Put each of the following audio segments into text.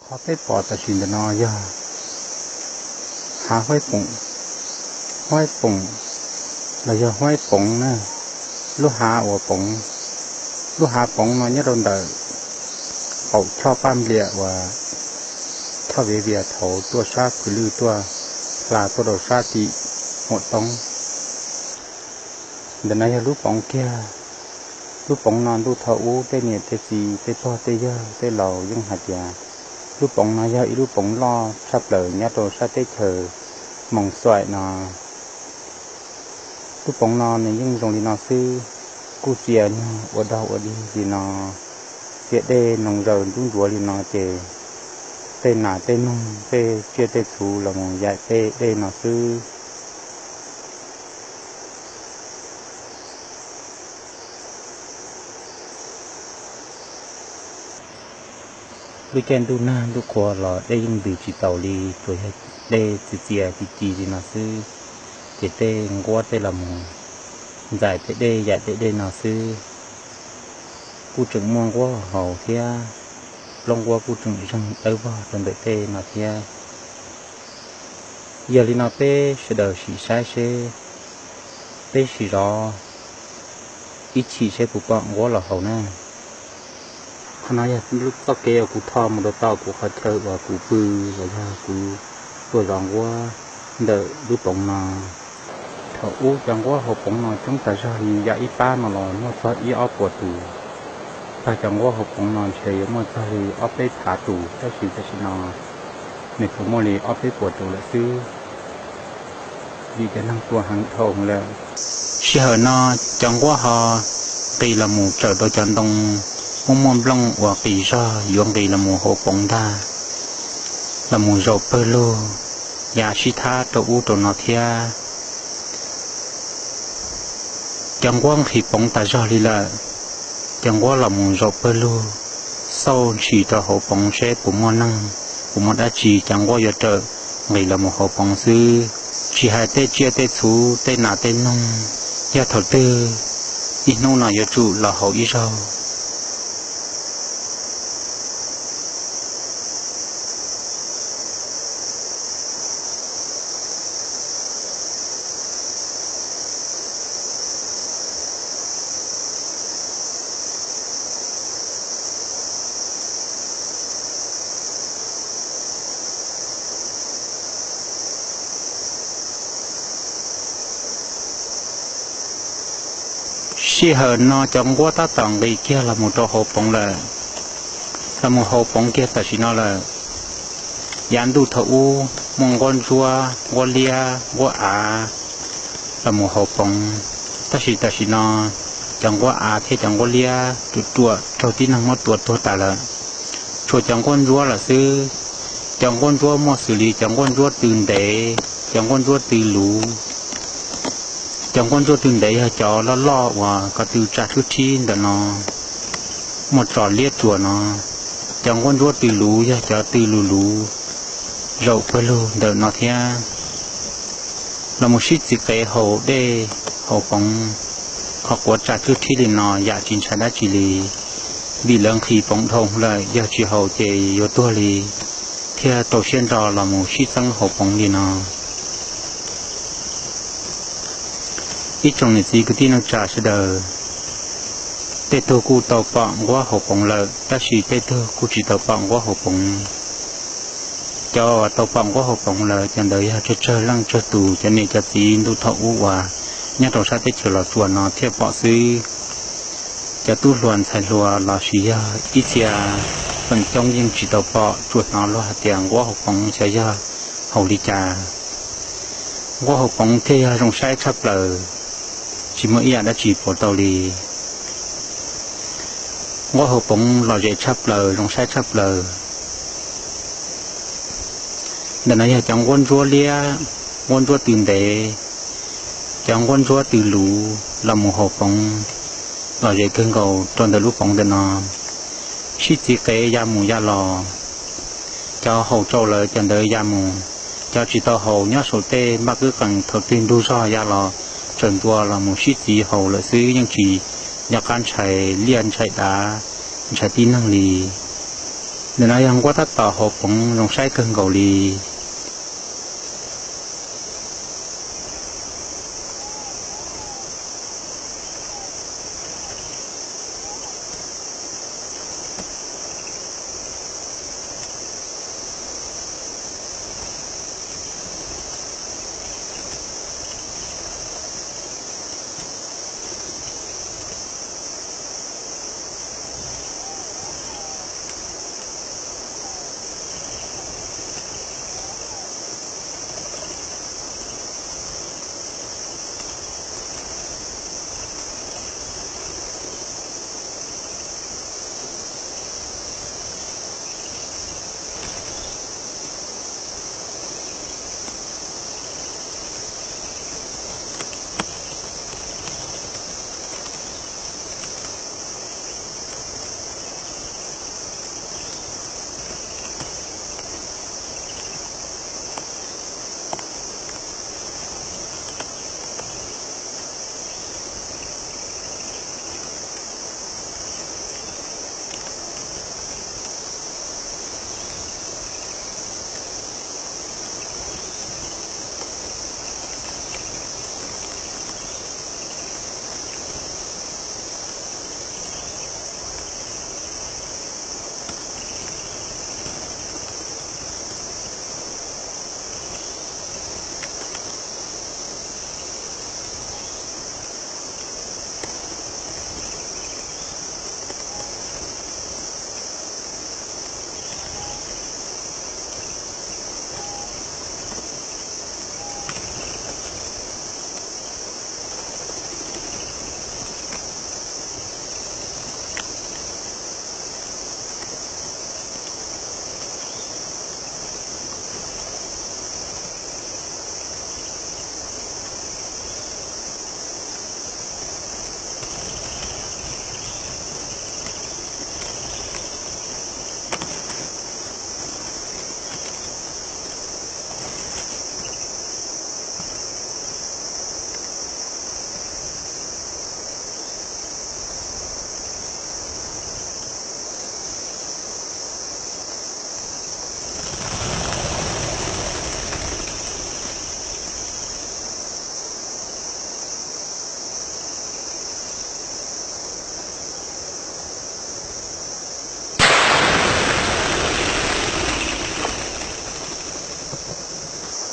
Qhov peb pom tam sim ntawm no yog hav Huaib Poom, Huaib Poom los yog Huaib Poov na. Lub hav uas Poov, lub hav Poov no nyob rau ntawm qaum choj Paj Npliam uas choj Viav Vias thaum tuaj sab Phwm Lwj tuaj hla tuaj rau sab tim Huam Toob. Ntawm no yog lub Poov kiag. Lub Poov no ntuj thaum ub tej niam tej txiv tej pog tej yawg tej laus yeej hais tias lub Poov no yog ib lub Poov loj tshaj plaws nyob rau sab teb chaws Moos Xuaim no. Lub Poov no nws yeej zoo li no xwb, kuj txia nyuag ua dog ua dig li no, txia dej noo zaws ntub ntsuav li no ces tej nas tej noog tej tsiaj tej txhu los mus yaim tej dej no xwb. Lub caij ntuj nag ntuj qhua los dej yeej ntws tsis taus li, tsuas yog dej txias txias ci ci li no xwb, ces tej nquab tej los mus ntxais tej dej yaim tej dej no xwb. Kuj tseem muaj nquab haus thiab, plaub nquab kuj tseem zeeg dawb vog rau ntawm tej no thiab. Yog li no peb sawv daws sim saib seb, peb sim zov ib chim seb puas pom nquab los haus na. Qhov no yog txoj kev uas kuv tho mus rau tom kuv qhov chaw uas kuv pw los yog kuv tuaj zov nquab ntawm lub Poov no. Thaum ub cov nquab haus Poov no coob tas zog li, yam ib pab no los muaj txog ib ob puas tus. Tag cov nquab haus Poov no ntshe yuav muaj txog li ob peb phav tus, tab sis tam sim no nws tsuas muaj li ob peb puas tus lawm xwb, vim cov neeg tua heev dhau lawm. Sij hawm no cov nquab ho nqis los mus tsawm rau cov ntoo muaj muaj nplooj uas qis zog yuav nqis los mus hauv Poov ntag, los mus zaum pawg lug, yav sib thab rau ub rau no thiab. Cov nquab nqhis Poov tas zog li lawm, cov nquab los mus zaum pawg lug, xauj ntshis rau hauv Poov seb puas muaj neeg, puas muaj dab tsi, cov nquab yuav rawm nqis los mus hauv Poov xwb. Tsis hais tej tsiaj tej txhu, tej nas tej noog, yog thaum twg ib hnub no yuav tsum los haus ib zaug. Sij hawm no cov nquab tab tom nqis kiag los mus rau hauv Poov lawm, los mus hauv Poov kiag tam sim no lawm. Yav ntuj thaum ub muaj nquab ntsuab, nquab liab, nquab av los mus hauv Poov, tab sis tam sim no cov nquab av thiab cov nquab liab ruam ruam raug tib neeg muab tua tuag tas lawm. Tshuav cov nquab ntsuab lawm xwb. Cov nquab ntsuab muaj xws li cov nquab ntsuab tw ntev, cov nquab ntsuab tw luv. Cov nquab ntsuab tw ntev yog cov loj loj uas ko tw tsa tsuj thib ntawm no, muaj tso liab tsuas no. Cov nquab ntsuab tw luv yog cov tw luv luv zaum pawg lug ntawm no thiab. Los mus sib txiv qev haus dej haus Poov, qhov quav tsa tsuj thib li no yam tsis ntshai dab tsi li, vim lawv nqhis Poov dhau lawm, yog tsis haus ces yuav tuag li, thiaj rau siab ntso los mus sib txeeb haus Poov li no. Ib tsoom niam txiv kwv tij neej tsa sawv daws, tej tug kuj tau pom nquab haus Poov lawm, tab sis tej tug kuj tsis tau pom nquab haus Poov. Cov uas tau pom nquab haus Poov lawm, cov ntawd yog tsawg tsawg leej tsawg tus cov niam cov txiv ntuj thaum ub uas nyob rau sab teb chaws Los Tsuas no thiaj pom xwb. Cov tub hluas ntxhais hluas los sis yog ib txhia feem coob yeej tsis tau pom, tsuas hnov luag hais tias nquab haus Poov xyov yog haus li cas. Nquab haus Poov thiaj yog zoo saib tshaj plaws, tsis muaj ib yam dab tsi puas tau li. Nquab haus Poov lom zem tshaj plaws, zoo saib tshaj plaws. Ntawm no yog cov nquab ntsuab liab, nquab ntsuab tw ntev, cov nquab ntsuab tw luv los mus haus Poov, lom zem kawg nkaus rau ntawm lub Poov ntawm no. Sib txiv qev ya mus ya los, cov haus tsau lawm cov ntawd ya mus, cov tsis tau haus nyob saum tej npaj kwb qees thaum twg ntug zog ya los tsaws ntua los mus sib txiv haus lawm xwb, yeej tsis nco qab ntshai liaj ntshai dav, ntshai tib neeg li. Ntawm no yog nquab tab tom hauv poov zoo saib kawg nkaus li.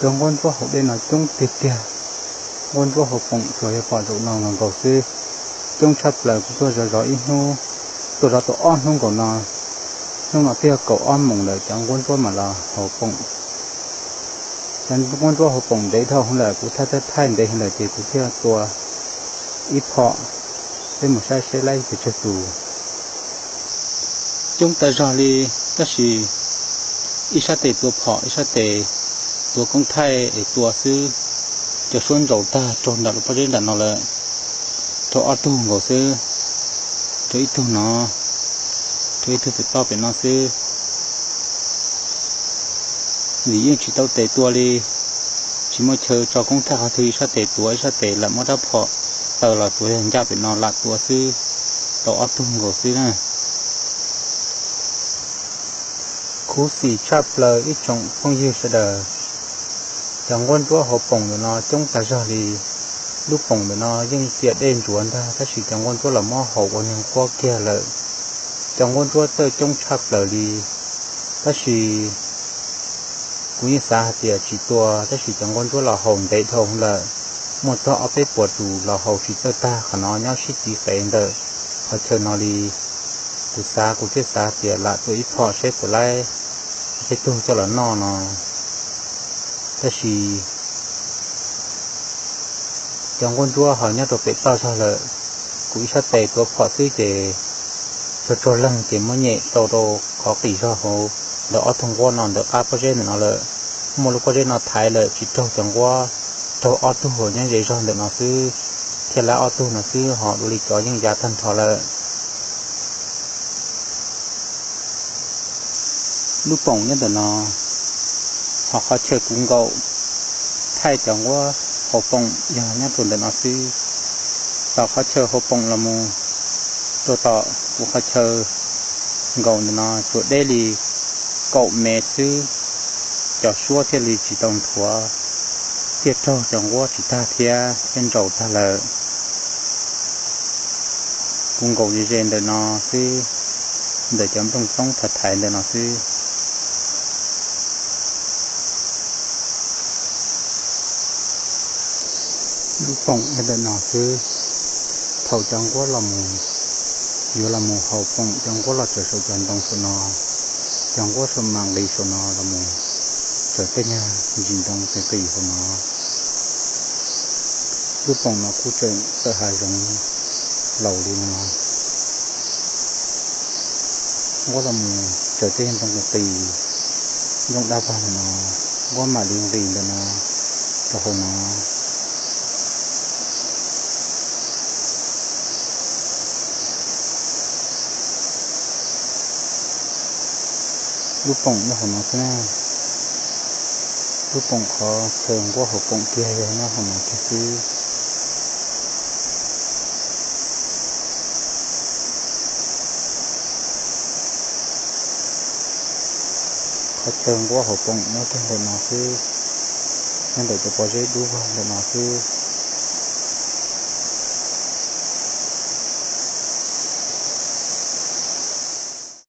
Cov nquab ntsuab hauv dej no coob tiag tiag. Nquab ntsuab hauv poom tsuas yog pom zaum no nkaus xwb. Coob tshaj plaws kuv tuaj zov zov ib hnub, tuaj zov tau ob hnub nkaus no. Hnub no twb yog kaum ob moos lawm cov nquab ntsuab mam los hauv poom. Cov nquab ntsuab hauv poom ntev dhau lawm, kuv thaij thaij ntev lawm ces kuv thiaj tua ib phom, peb mus saib seb laib pes tsawg tus. Coob tas zog li, tab sis ib sab tes tua phom, ib sab tes tua koob thaij es tua xwb. Cov suab ntsaus tag raug nram lub pob zeb nram no lawm, raug ob tug nkaus xwb, raug ib tug no, raug ib tug pem toj pem no xwb. Vim yeej tsis tau tes tua li, tsis muaj chaw tso koob thaij qhov twg, ib sab tes tuav ib sab tes lam muab rab phom taw los tuav yog ncaj pem no lam tua xwb, tau ob tug nkaus xwb na. Khuv xim tshaj plaws ib tsoom phooj ywg sawv daws, cov nquab ntsuab hauv poom ntawm no coob tas zog li. Lub poom ntawm no yeej tiam dej ntsuav ntag tab sis cov nquab ntsuab los muab haus ua niag nquab kiag lawm. Cov nquab ntsuab txawj coob tshaj plaws li, tab sis kuv yeej xav hais tias tsis tua, tab sis cov nquab ntsuab los haus ntev dhau lawm, muaj txog ob peb puas tus los haus tsis txawj tag, qhov no nyob sib txiv qev ntawm qhov chaw no li. Kuv xav, kuv thiaj xav tias lam tua ib phom seb puas laib peb tug coj los noj no. Tab sis cov nquab ntsuab ho nyob rau pem toj zog lawm, kuv ib sab tes tuav phom xwb ces tsuag tsuag leeg ces muab nyem tau rau qhov qis zog hauv ntawm ob tug nquab no ntawm qab pob zeb ntawm no lawm. Muaj lub pob zeb no thaiv lawm tsis raug cov nquab, raug ob tug nyob ze zog ntawm no xwb, thiaj laib ob tug no xwb ho dua li cov yeej ya tag nrho lawm. Lub poom nyob ntawm no, ho qhov chaw kuv nkaum thaij cov nquab hauv poom yog nyob rau ntawm no xwb. Tom qhov chaw hauv poom los mus rau tom kuv qhov chaw nkaum ntawm no tsuas deb li kaum me xwb, cov suab thiaj li tsis tau nthuav, thiaj raug cov nquab tsis tag thiab, thiaj ntsaus tag lawm. Kuv nkaus ze ze ntawm no xwb, ntawm cov nplooj toob thaiv thaiv ntawm no xwb. Lub poom nyob ntawm no xwb. Thaum cov nquab los mus, yuav los mus haus poom, cov nquab los tsaws saum cov ntoo saum no, cov nquab saum mam nqis saum no los mus tsaws tej nyuag ntsis ntoo qis qis hauv no. Lub poom no kuj tseem txawm hav zoov laus li no. Nquab los mus tsaws tej ntoo qis qis, ntoo dab vag ntawm no, nquab mam li nqis ntawm no rau hauv no. Lub poom nyob hauv no xwb na. Lub poom qhov chaw nquab haus poom kiag yog nyob hauv no kiag xwb. Qhov chaw nquab haus poom nyob kiag ntawm no xwb, nyob ntawm cov pob zeb dub vog ntawm no xwb.